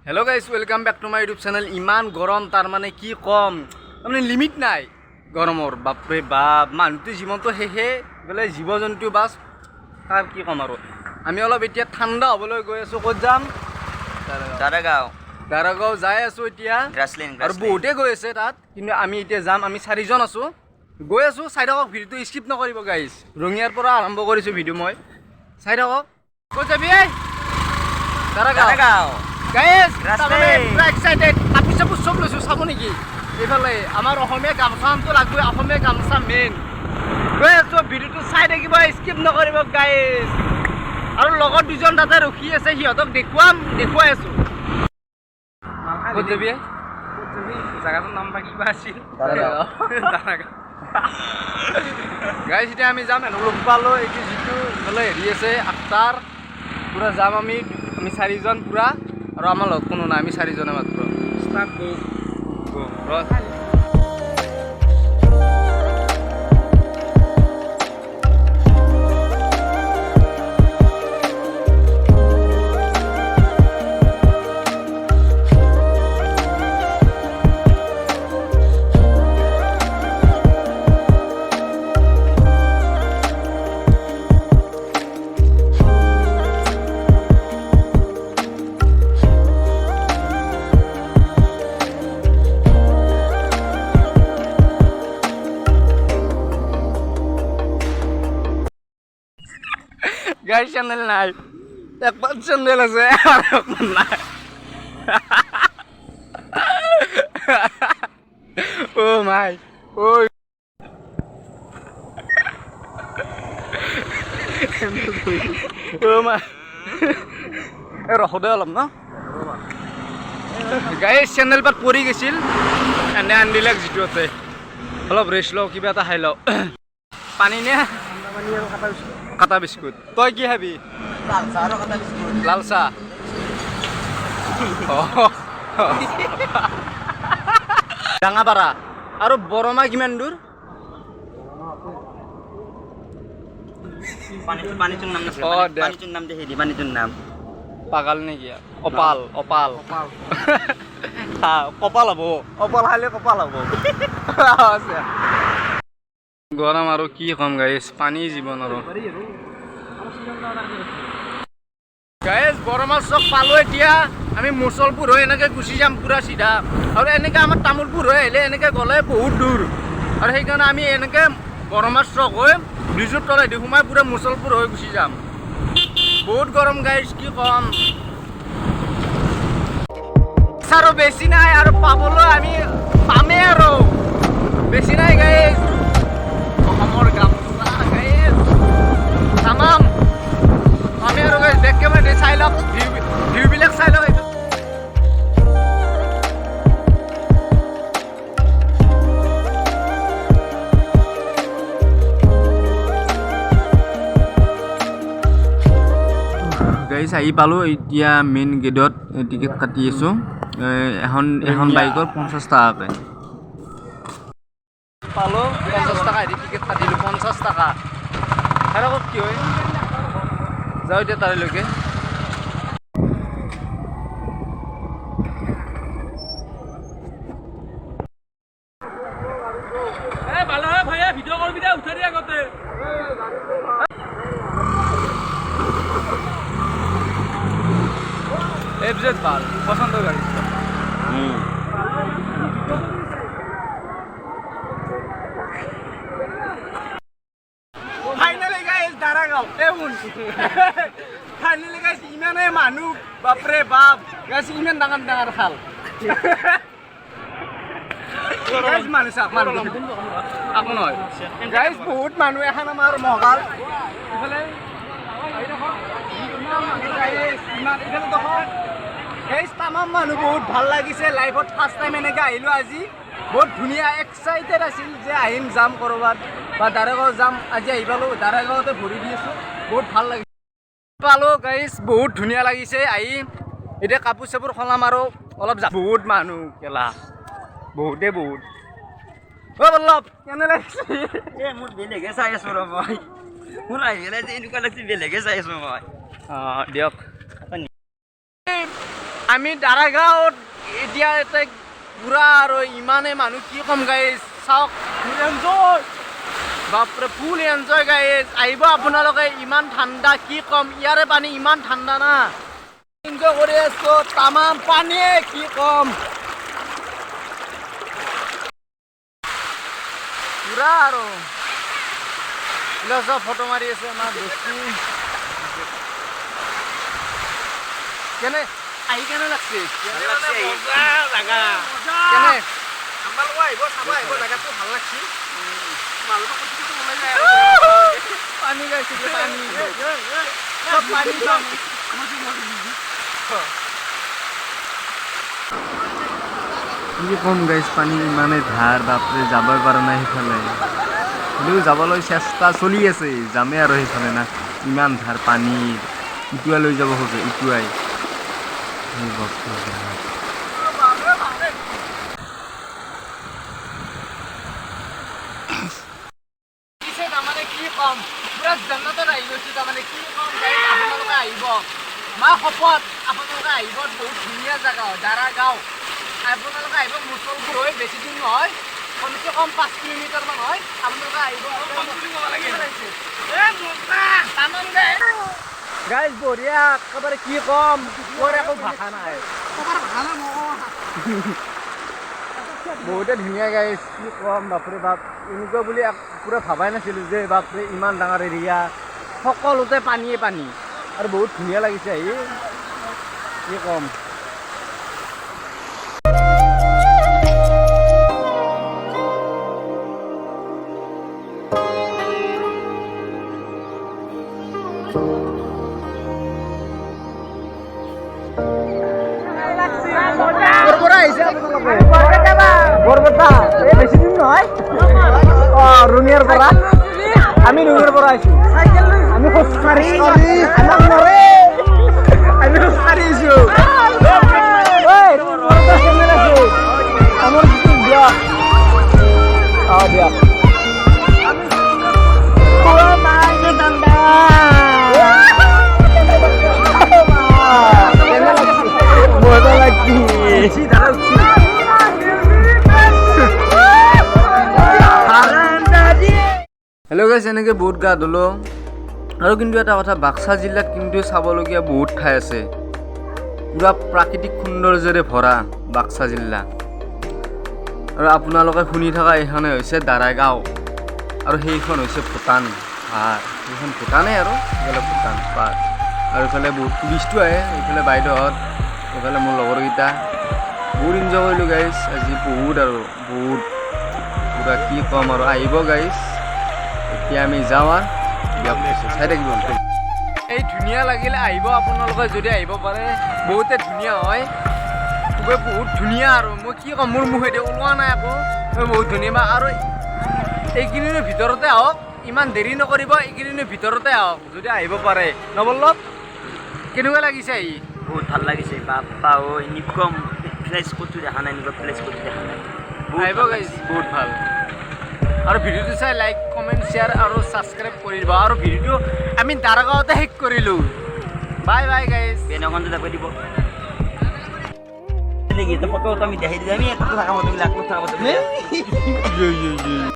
Hello guys, welcome back to my YouTube channel. ইমান গৰম, তাৰমানে কি ক'ম, তাৰমানে লিমিট নাই গৰমৰ। বাপৰে বাপ, মানুহটো জীৱনটো শেষে বোলে, জীৱ জন্তু বাছ, তাৰ কি ক'ম আৰু। আমি অলপ এতিয়া ঠাণ্ডা হ'বলৈ গৈ আছোঁ। ক'ত যাম? দাৰাগাঁও। দাৰাগাঁও যাই আছোঁ এতিয়া। গ্ৰাছলেণ্ড। আৰু বহুতে গৈ আছে তাত, কিন্তু আমি এতিয়া যাম। আমি চাৰিজন আছোঁ, গৈ আছোঁ। চাই থাকক ভিডিঅ'টো, স্কিপ নকৰিব গাইজ। ৰঙিয়াৰ পৰা আৰম্ভ কৰিছোঁ ভিডিঅ' মই, চাই থাকক। ক'ত যাবি এই? দাৰাগাঁও। দাৰাগাঁও। গাইজ, ৰাস্তাই। তাৰমানে পুৰা এক্সাইটেড। কাপোৰ চাপোৰ চব লৈছোঁ, চাব নেকি? এইফালে আমাৰ অসমীয়া গামোচাখনটো লাগবই, অসমীয়া গামোচা মেইন। গৈ আছোঁ, ভিডিঅ'টো চাই থাকিব, স্কিপ নকৰিব গাইজ। আৰু লগত দুজন তাতে ৰখি আছে, সিহঁতক দেখুৱাম, দেখুৱাই আছোঁ। ক'ত যাবি? জাগাটোৰ নাম বা কিবা আছিল। দাৰাগাঁও। দাৰাগাঁও। গাইজ, এতিয়া আমি যাম। লগ পালোঁ, এইটো যিটো ইফালে হেৰি আছে আখতাৰ, পূৰা যাম আমি। আমি চাৰিজন পূৰা, আৰু আমাৰ লগত কোনো নাই, আমি চাৰিজনে মাত্ৰ। ষ্টাৰ্ট, গো। ৰ। গাড়ী চেণ্ডেল নাই, একপাত চেণ্ডেল আছে আৰু একপাত নাই। অ' মাই, ঐ, অ' মাই, এই ৰখো দে অলপ ন। গাড়ী চেণ্ডেল পাত পৰি গৈছিল, এনে আনি দিলে যিটোতে। অলপ ৰেষ্ট লওঁ, কিবা এটা খাই লওঁ। পানী নে কাটা বিস্কুট? তই কি খাবি? লাল চাহ। ডাঙাপাৰা আৰু বৰমা কিমান দূৰ? পানীটোৰ নাম নাছিল? অ, দে। পানীটোৰ নাম দেখি দি, পানীটোৰ নাম। পাগাল নেকি? কপাল, কপাল। হা, কপাল হ'ব, কপাল খালে কপাল হ'ব। গৰম আৰু কি ক'ম গাইছ, পানী জীৱন। আৰু গাইছ, বৰমা চক পালোঁ। এতিয়া আমি মুছলপুৰ হৈ এনেকৈ গুচি যাম পূৰা চিধা। আৰু এনেকৈ আমাৰ তামোলপুৰ হৈ আহিলে এনেকৈ গ'লে বহুত দূৰ আৰু সেইকাৰণে আমি এনেকৈ বৰমা চক হৈ ব্ৰিজৰ তলেদি সোমাই পূৰা মুছলপুৰ হৈ গুচি যাম। বহুত গৰম গাইছ, কি ক'ম আৰু। বেছি নাই আৰু পাবলৈ, আমি পামেই আৰু, বেছি নাই গাইছ। অসমৰ গামোচা গাইছ, তামাম আমি আৰু গাইছ। বেক কেমেৰা দি চাই লওক, ভিউবিলাক চাই লওক এইটো। গাইছ, আহি পালোঁ এতিয়া মেইন গেটত। টিকেট কাটি আছোঁ। এখন এখন বাইকৰ 50 টকাকৈ পালোঁ। 50 টকা দি টিকেট কাটিলোঁ, 50 টকা। আৰু আকৌ কি হয়, যাওঁ এতিয়া তালৈকে। ভালো হয় ভাইয়া, ভিডিঅ' কৰিবি দে, উঠাই দে আগতে। এফজেড ভাল পচন্দ গাড়ী। Finally guys Daragaon. এই শুন, ফাইনেলি গাইজ, ইমানেই মানুহ, বাপৰে বাপ। গাইজ, ইমান ডাঙৰ ডাঙৰ খাল। গাইজ, মানুহ চাওক, মানুহ আকৌ নহয় গাইজ, বহুত মানুহ। এখন আমাৰ মহাল ইফালে ইমান মানুহ গাইজ, ইমান। ইফালে দেখক গাইজ, তামাম মানুহ। বহুত ভাল লাগিছে। লাইফত ফাৰ্ষ্ট টাইম এনেকৈ আহিলোঁ আজি। বহুত ধুনীয়া, এক্সাইটেড আছিল যে আহিম, যাম ক'ৰবাত বা দাৰাগাঁও যাম। আজি আহি পালোঁ, দাৰাগাঁৱতে ভৰি দি আছোঁ। বহুত ভাল লাগিছে। পালোঁ গাইজ, বহুত ধুনীয়া লাগিছে আহি। এতিয়া কাপোৰ চাপোৰ সলাম আৰু অলপ যাম। বহুত মানুহ কেলা, বহুতেই বহুত। অ' বল্লভ, কেনে লাগিছে? এ মোৰ বেলেগে চাই আছো ৰ মই। মোৰ আহি পেলাই যে এনেকুৱা লাগিছে, বেলেগে চাই আছো মই। অঁ, দিয়ক। আমি দাৰাগাঁৱত এতিয়া এটা পুৰা আৰু ইমানেই মানুহ কি ক'ম গাইজ, চাওক ফুল এনজয়, বাপৰে ফুল এনজয় গাইজ। আহিব আপোনালোকে, ইমান ঠাণ্ডা কি ক'ম, ইয়াৰে পানী ইমান ঠাণ্ডা না। এনজয় কৰি আছো, তামাম পানীয়ে কি ক'ম পুৰা। আৰু চব ফটো মাৰি আছে আমাৰ দোস্তি। কেনে আহি কেনে লাগছে? কেনে পানী গাইছে, পানী চব পানী চব। কি ক'ম গাইজ, পানী ইমানেই ধাৰ, বাপৰে যাবই পৰা নাই সেইফালে। হ'লেও যাবলৈ চেষ্টা চলি আছে, যামেই আৰু সেইফালে না। ইমান ধাৰ পানীৰ, উটুৱাই লৈ যাব খোজে, উটুৱাই। বাপৰে বাপ। তাৰমানে কি ক'ম, পুৰা জান্নাতত আহি গৈছোঁ। তাৰমানে কি ক'ম গাইজ, আপোনালোকে আহিব, মা শপত আপোনালোকে আহিব। বহুত ধুনীয়া জেগা হয় দাৰাগাঁও। আপোনালোকে আহিব, মুছলপুৰ হৈ বেছি দূৰ নহয়, কমচে কম 5 কিলোমিটাৰমান হয়। আপোনালোকে আহিব। গাইজ বঢ়িয়া, একেবাৰে কি ক'ম, কোৱাৰ একো ভাষা নাই, বহুতে ধুনীয়া গাইজ, কি ক'ম বাপৰে বাপ। এনেকুৱা বুলি পুৰা ভাবাই নাছিলোঁ যে বাপৰে ইমান ডাঙৰ এৰিয়া, সকলোতে পানীয়ে পানী, আৰু বহুত ধুনীয়া লাগিছে আহি, কি ক'ম। বৰপেটা, এই বেছি দিন নহয়, ৰঙিয়াৰ পৰা। আমি ৰঙিয়াৰ পৰা আহিছোঁ, আমি খোজকাঢ়ি, আমাক নৰে, আমি খোজকাঢ়ি আহিছোঁ। আমাৰ যিটো দিয়ক, অঁ দিয়ক। মজা লাগছে। হেল্ল' গাইজ, এনেকৈ বহুত গা ধুলোঁ। আৰু কিন্তু এটা কথা, বাক্সা জিলাত কিন্তু চাবলগীয়া বহুত ঠাই আছে, পূৰা প্ৰাকৃতিক সৌন্দৰ্যৰে ভৰা বাক্সা জিলা। আৰু আপোনালোকে শুনি থকা এইখনে হৈছে দাৰাগাঁও, আৰু সেইখন হৈছে ভূটান পাহাৰ। সেইখন ভূটানেই আৰু সেইফালে ভূটান পাহাৰ। আৰু এইফালে বহুত টুৰিষ্টো আহে, এইফালে বাইদেউহঁত, এইফালে মোৰ লগৰকেইটা। বহুত এনজয় কৰিলোঁ গাইজ আজি, বহুত আৰু বহুত পূৰা কি ক'ম আৰু। আহিব গাইজ, এতিয়া আমি যাওঁ আৰু দিয়ক, চাই থাকিব। এই ধুনীয়া লাগিলে আহিব আপোনালোকে, যদি আহিব পাৰে, বহুতে ধুনীয়া হয়, খুবেই বহুত ধুনীয়া। আৰু মই কি ক'ম, মোৰ মুখেদি ওলোৱা নাই আকৌ, বহুত ধুনীয়া। আৰু এইকেইদিনৰ ভিতৰতে আহক, ইমান দেৰি নকৰিব, এইকেইদিনৰ ভিতৰতে আহক যদি আহিব পাৰে। নৱল্লভ, কেনেকুৱা লাগিছে আহি? বহুত ভাল লাগিছে বাপ্পা ঐ, এনেকুৱা প্লেচ ক'তো দেখা নাই, এনেকুৱা প্লেচ ক'তো দেখা নাই। আহিব গাইজ, বহুত ভাল। আৰু ভিডিঅ'টো চাই লাইক, কমেণ্ট, শ্বেয়াৰ আৰু ছাবস্ক্ৰাইব কৰি দিব। আৰু ভিডিঅ'টো আমি দাৰাগাঁৱতে শেষ কৰিলোঁ। Bye bye guys. বেনাৰখনটো যাব দিব নেকি? ফটো আমি দেখাই দিলোঁ, আমি এক থকা ফটোবিলাক, থকা ফটোবিলাক।